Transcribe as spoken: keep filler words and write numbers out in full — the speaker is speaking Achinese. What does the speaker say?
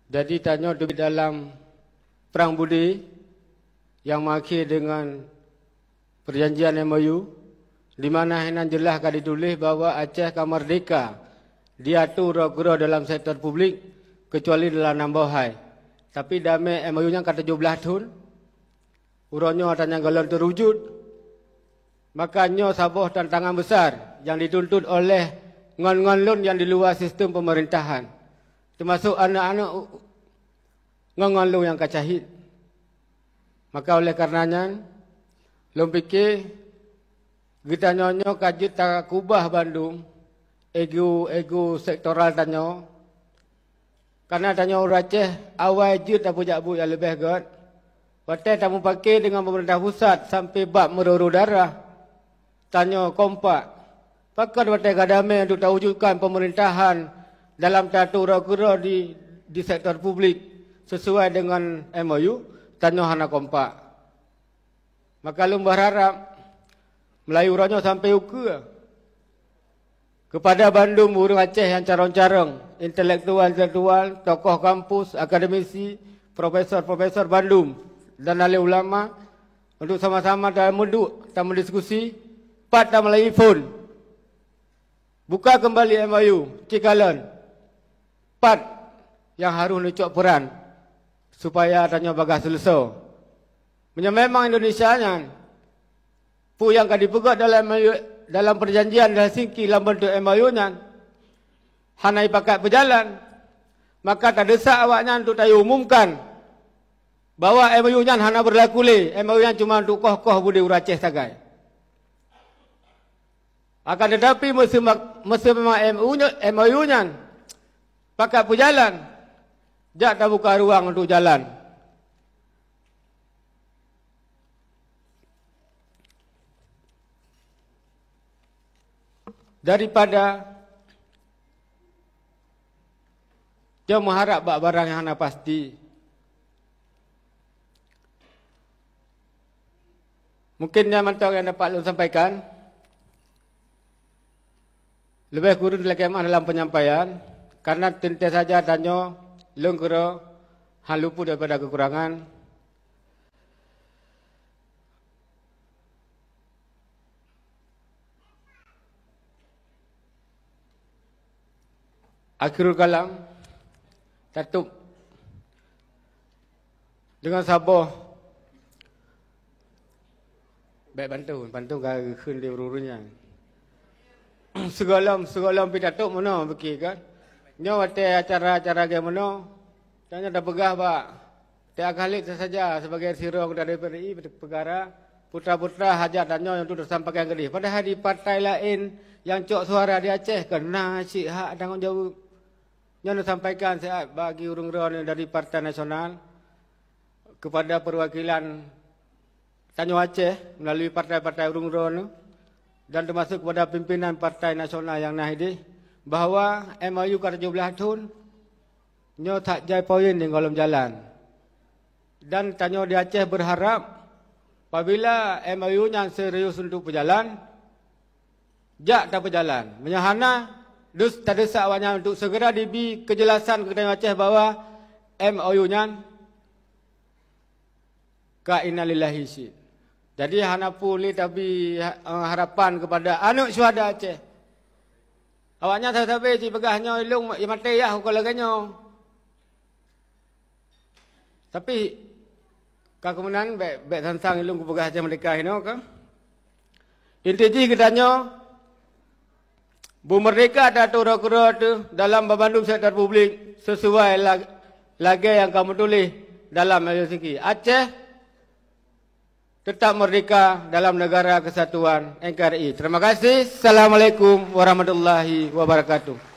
Jadi tanyoe teubiet dalam prang budi nyang meuakhé deungon peujanjian M O U, di mana hinan jeulaih ka jituléh bahwa Aceh ka meurdéhka diatu uroe keudroe dalam sektor publik, keucuali dalam nam boh hai. Tapi damé M O U nyan ka tujoh blaih thon, uroe nyoe ata nyang gohlom teuwujud. Maka nyoe saboh tantangan besar nyang jituntut oleh ngon-ngon lôn nyang di luwa sistem peumeurintahan, teumasok aneuëk-aneuëk ngon-ngon lôn nyang ka syahid. Maka oleh kareuna nyan, lôn pike geutanyoe nyoe ka jeuet takubah bandum ego-ego sektoral tanyoe. Kareuna tanyoe ureuëng Aceh awai jeuet tapeujak buet nyang leubeh gét, watée tamupake deungon peumeurintah pusat sampai bak meururu darah. Tanyoe kompak. Pakon watée ka damé untuk tawujudkan peumeurintahan dalam tatu uroe keudroe di, di sektor publik sesuai dengan M O U, tanyoe hana kompak. Maka lôn berharap, meulayeue uroe nyoe sampai ukeue, keupada bandum ureuëng Aceh nyang carông-carông, intelektual-intelektual, tokoh kampus, akademisi, profesor-profesor bandum, dan alim ulama, untuk sama-sama tameuduek, tameudiskusi, pat tameulayeue phon. Buka keumbali M O U, cikalon. Pat nyang harôh neucok peuran, supaya tanyoe bagaih seuleusoe. Meunyoe memang Indonesia nyan, peue nyang ka dipeugét dalam, dalam peujanjian di Helsinki lam beuntuk M O U nyan, hana jipakat peujalan, maka tadeusak awaknyan untuk tayue umumkan bahwa M O U nyan hana beurlaku lé, M O U nyan cuma untuk koh-koh budi ureuëng Aceh sagai. Akan teutapi, meuseu ma-, meuseu memang M O U nyo-, M O U nyan pakat peujalan, jak tabuka ruang untuk jalan. Daripada jeuet meuharab bak barang nyang hana pasti. Mungkin nyan mantong nyang dapat lôn sampaikan. Leubeh kureueng lakée meu'ah dalam penyampaian, karena teuntée saja tanyoe lôn keudroe hana luput daripada keukurangan. Akhirul kalam, tatôb deungon saboh. Bék pantôn, pantôn ka geukheun lé ureuëng nyan. Sigohlom, sigohlom pih tatôb meunoe, bukon kan? Nyoe watée acara-acara lagée meunoe, tanyoe tapeugah bak Teuka lé saja sebagai sidroe anggota D P R R I peukara putra-putra hajat tanyoe nyang untuk teusampaikan keudeh. Padahai di partai laén nyang cok suara di Aceh keuh na cit hak tanggong jaweueb. Nyoe neusampaikan siat bagi ureuëng droeneuh dari Partai Nasional kepada perwakilan tanyoe Aceh melalui partai-partai ureuëng droeneuh dan teumasuk kepada pimpinan Partai Nasional nyang na ideh bahwa M O U ka tujoh blaih thon nyoe that jai poin di gohlom jalan. Dan tanyoe di Aceh berharap, apabila M O U nyan serius untuk peujalan, jak tapeujalan. Meunyoe hana, dus tadeusak awaknyan untuk segera dibi keujelasan keu tanyoe Aceh bahwa M O U nyan ka innalillahi cit. Jadi hana peue lé tabi ha-, eh, harapan kepada aneuëk syuhada Aceh. Awaknyan sabe-sabe jipeugah nyoe ilong maté yah ukeue lagée nyoe. Tapi ka keumeunan bék, bék sang-sang ilong kupeugah Aceh Merdeka hinoe ka. Inti jih geutanyoe beumeurdeka taturot keudroe teuh dalam banmandum sektor publik sisuai la-, lagée nyang ka meutuléh dalam Helsinki. Aceh tetap merdeka dalam negara kesatuan N K R I. Terima kasih. Assalamualaikum warahmatullahi wabarakatuh.